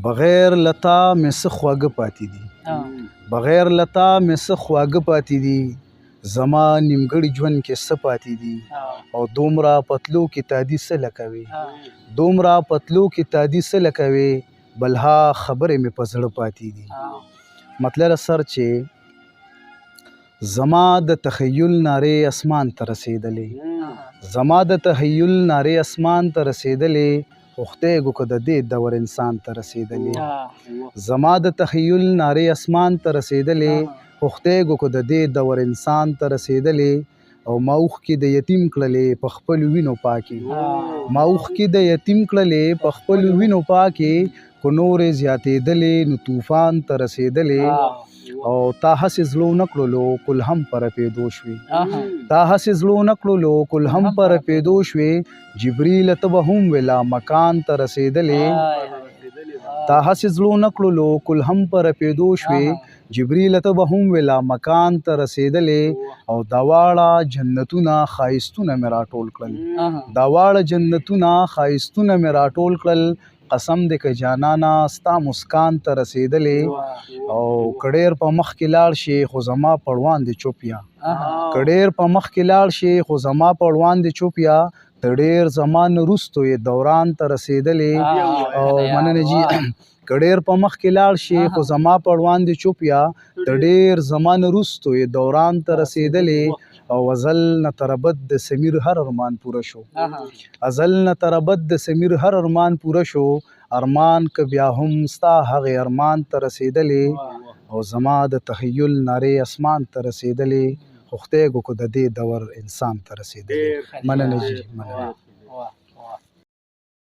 بغیر لتا مې څه خواږه پاتې دي، بغیر لتا مې څه خواږه پاتې دي، زما نیمګړي ژوند کې څه پاتې دي، او دومره پتلو کې تادي څه لکوي، دومره پتلو کې تادي څه لکوي، بلها خبرې مې په زړه پاتې دي. مطلب سر چې زما د تخیل نارې اسمان ته رسېدلې، زما د تخیل نارې اسمان ته رسېدلې، خو خدایږو که د دې دور انسان ته رسېدلې. زما د تخیل نارې اسمان ته رسېدلې، خو خدایږو که د دې دور انسان ته رسېدلې. او ما اوښکې د یتیم کړلې په خپلو وینو پاکې، ما اوښکې د یتیم کړلې په خپلو وینو پاکې، خو نورې زیاتېدلې نو طوفان ته رسېدلې. او تا هسې زړه نه کړلو کل هم پر پیدو شوې، تا هسې زړه نه کړلو کل هم پر پیدو شوې، جبریل ته به هم ولا مکان ته رسېدلې. تا هسې زړه نه کړلو کل هم پر پیدو شوې، جبریل ته به هم ولا مکان ته رسېدلې. او دا واړه جنتونه ښایستونه مې راټول کړل، دا واړه جنتونه ښایستونه مې راټول کړل، قسم دې که جانانه ستا مسکان ته رسېدلې. او که ډېر په مخ کې لاړ شي خو زما په وړاندې چوپ یا، که ډېر په مخ کې لاړ شي خو زما په وړاندې چوپ یا، ته ډېر زمان وروستو یې دوران ته رسېدلې. او مننه جی. که ډېر په مخ کې لاړ شي خو زما په وړاندې چوپ یا، ته ډېر زمان وروستو یې دوران ته رسېدلې. او ازل نه تر ابد د سمیر هر ارمان پوره شو، ازل نه تر ابد د سمیر هر ارمان پوره شو، ارمان که بیا هم ستا هغې ارمان ته رسېدلې. او زما د تخیل نارې اسمان ته رسېدلې، خو خدایږو که د دې دور انسان ته رسېدلې. مننه جی، مننه.